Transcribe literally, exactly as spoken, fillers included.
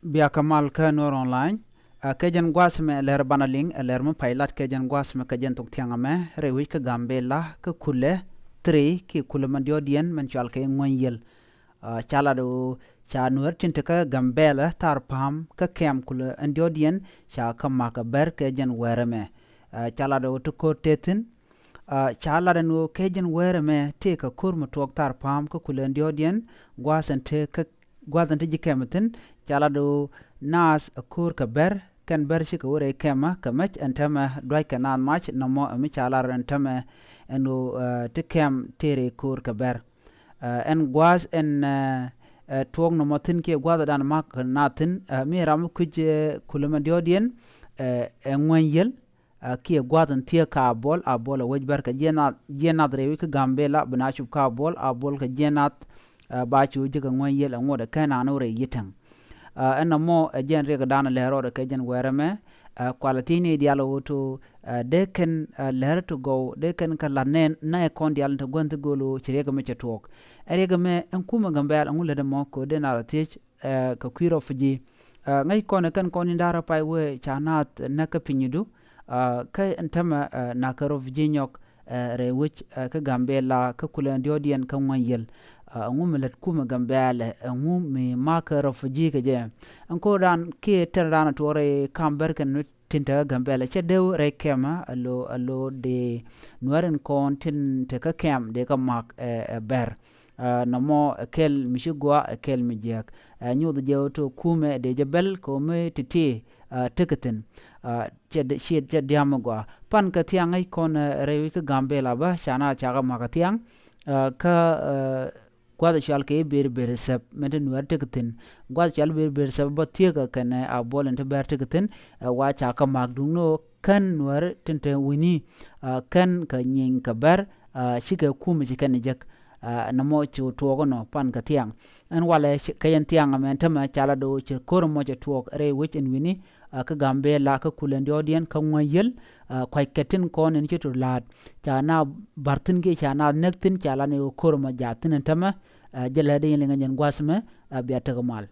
Bia kä mal kä Nuer Online. Ɛ kɛ jɛn gua̱a̱th mɛ lɛr banɛ liŋ, ɛ lɛr mi pay lat kɛ jɛn gua̱a̱th mɛ kɛ jɛn thok thiaŋ mɛ rɛy wec kä Gambela kä kulɛ three kiɛ kulɛ mɛ diɔ̱ɔ̱diɛn mɛn cual kɛ ŋuäny yiël. Ɛ ca lat ɣöö ca Nuer tin te kä Gambela thar pa̱a̱m kä kɛm kulɛ ɛn diɔ̱ɔ̱diɛn ca kä mak ɛ bɛr kɛ jɛn wɛrɛ mɛ. Ɛ ca lat ɣöö ti ko̱r te thi̱n. Ɛ ca lat ɛn ɣöö kɛ jɛn wɛrɛ mɛ tëë kɛ ko̱r mi tuɔɔk thar pa̱a̱m kä kulɛ ɛn diɔ̱ɔ̱diɛn gua̱a̱th ɛn te kä gua̱th in te ji̱ kɛm thi̱n. Ca lat ɣöö naath ɛ ko̱r kɛ bɛr kɛn bɛr cikɛ wä rɛy kɛmä kɛ mec ɛn täämɛ dua̱ckɛ naath mac nɔmɔ ɛ mi ca lat ɛn täämɛ ɛn ɣöö ti kɛm tëë rɛy ko̱r kɛ bɛr. Ɛn gua̱a̱th ɛn tuɔɔk nɔmɔ thi̱n kiɛ gua̱a̱th ɛ dan mak naath thi̱n mi ram mi kui̱c kulɛ mɛ diɔ̱ɔ̱diɛn ɛ ŋuäny yiël. Kiɛ gua̱a̱th in thiee ka Abuɔl, Abuɔl ɛ wec bɛr kɛ jiɛn nath, jiɛn nath rɛy wec kä Gambela bi na cup ka Abuɔl, Abuɔl kɛ jiɛn nath. Ba cu ji̱ kɛ ŋuäny yiël ɛ ŋot ɛ kɛn an wä rɛy yi̱täŋ. Ɛn nɔmɔ ɛ jɛn riɛk dan lɛr rɔɔdɛ kɛ jɛn wɛrɛ mɛ. Kualɛ thiecni diaal ɣöö to dee kɛn lɛr ti gɔw dee kɛn kɛ la̱t nɛ nɛ kɔn diaal in te guänh ti göl ɣöö ci riɛk mɛ cɛ tuɔɔk. Ɛ riɛk mɛ ɛn kumɛ Gambela ɛŋu lät ɛmɔ kɛ ɣöö dee na rɔ thiec kɛ kui̱ rɔ fi ji̱. Ŋäc kɔn kɛn kɔn in da̱rä pay wee ca naath näk kä pinydu. Kä ɛn täämɛ nakä refugee nyɔk rɛy wec kä Gambela kä kulɛ diɔ̱ɔ̱diɛn kä ŋuäny yiël. Ɛŋu mi lät kumɛ Gambela ɛŋu mi makä refugee kɛ jɛ. Ɛn ko̱r dan kiɛ tɛr dan tuɔɔk rɛy kam bɛr kɛn tin te kä Gambela cɛ dee rɛy kɛmä alo alo dee Nuɛr in kɔn tin te kä kɛm dee kä mak ɛ bɛr. Nɔmɔ ɛ kɛl mi ci gua ɛ kɛl mi jiäk. Ɛ nyoth jɛ ɣöö to kumɛ dee jɛ bɛl kɛ ɣöö mi ti̱ti̱ tekɛ thi̱n. Cɛ diam mi gua pan kɛ thiaŋ ŋäc kɔn rɛy wec kä Gambela bä ca naath ca kɛ mak kɛ thiaŋ. Kä gua̱th cual kɛ i̱ ber ber sɛp mɛn te Nuɛr tekɛ thi̱n. Gua̱th cual ber ber sɛp bä thiekä kɛnɛ Abuɔl in te bɛr tekɛ thi̱n. Ɛ wa ca kɛ mak duŋni ɣöö kän Nuɛr tin te wi̱ni kän kɛ nyieeny kɛ bɛr. Cikɛ kumɛ ci kɛn jek. Nɔmɔ ci tuɔɔk inɔ pan kɛ thiaŋ. Ɛn walɛ kɛ jɛn thiaŋ ɛmɛ ɛn täämɛ ca lat ɣöö cɛ ko̱r ɛmɔ cɛ tuɔɔk rɛy wec ɛn wi̱ni kä Gambela kä kulɛ diɔ̱ɔ̱diɛn kä ŋuäny yiël. Kuackɛ tin kɔn in ci tu la̱a̱t ca na ba̱r thi̱n kiɛ ca na näk thi̱n ca lat ni ɣöö ko̱r ɛmɔ jaat thi̱n ɛn täämɛ. Jɛ lɛ dee yɛn liŋ ɛ jɛn gua̱th mɛ. Bia tekɛ mal.